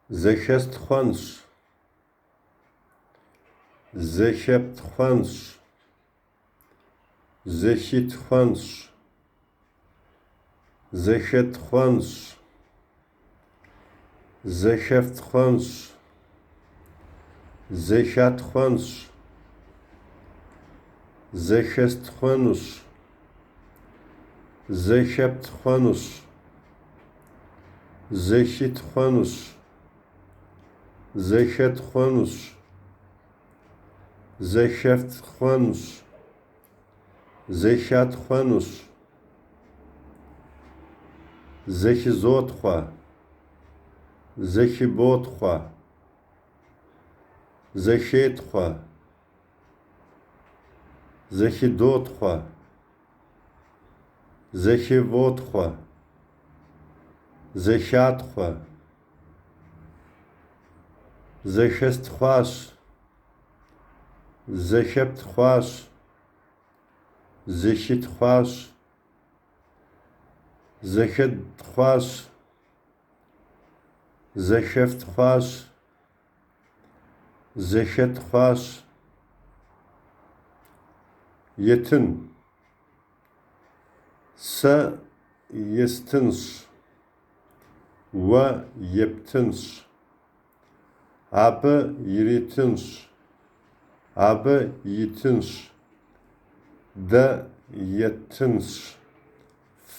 Зэхэстхъуэнщ. Зэхэптхъуэнщ. Зэхитхъуэнщ. Зэхэтхъуэнщ. Зэхэфтхъуэнщ. Зэхатхъуэнщ. Зэхэстхъуэнущ. Зэхэптхъуэнущ. Зэхитхъуэнущ. Зэхэтхъуэнущ. Зэхэфтхъуэнущ. Зэхатхъуэнущ. Зэхызотхъуэ. Зэхыботхъуэ. Зэхетхъуэ. Зэхыдотхъуэ. Зэхывотхъуэ. Зэхатхъуэ. Зэхэстхъуащ. Зэхэптхъуащ. Зэхитхъуащ. Зэхэттхъуащ. Зэхэфтхъуащ. Зэхэтхъуащ. Етын. Сэ естынщ. Уэ ептынщ. Абы иритынщ. Абы итынщ. Дэ еттынщ.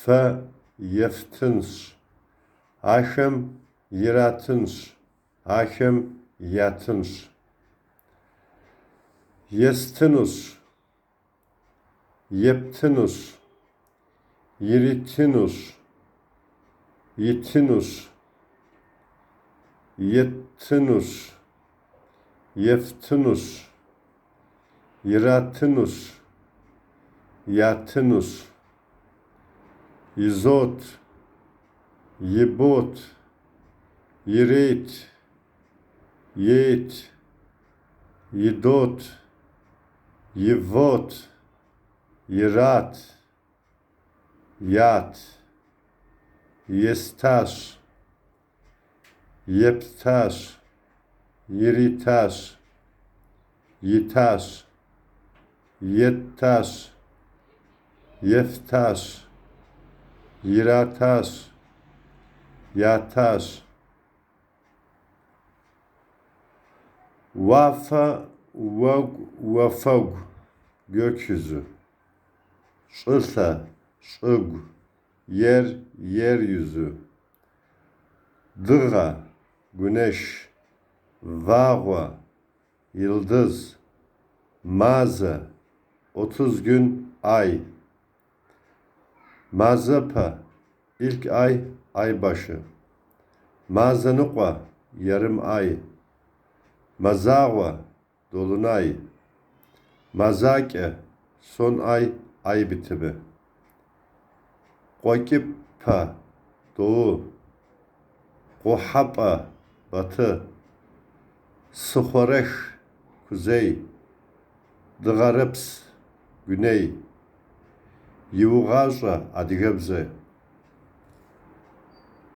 Фэ ефтынщ. Ахэм иратынщ. Ахэм ятынщ. Естынущ. Ептынущ. Иритынущ. Итынущ. Еттынущ. Ефтынущ. Иратынущ. Ятынущ. Изот. Ибот. Ирет. Ет. Идот. Ивот. Ират. Ят. Естащ. Ептащ. Иритащ. Итащ. Еттащ. Ефтащ. Иратащ. Ятащ. Уафэ, уэгу, уафэгу, gökyüzü. Щӏылъэ, щӏыгу, yer, yeryüzü. Дыгъэ, güneş. Вагъуэ, yıldız. Мазэ, 30 gün, ay. Мазэпэ, ilk ay, aybaşı. Мазэ ныкъуэ, yarım ay. Мазагъуэ, dolunay. Мазакӏэ, son ay, ay bitimi. Къуэкӏыпӏэ, doğu. Къухьэпӏэ, batı. Сыхъуэрэх, kuzey. Дыгъэрыпс, güney. Иугъащӏэ, адыгэбзэ!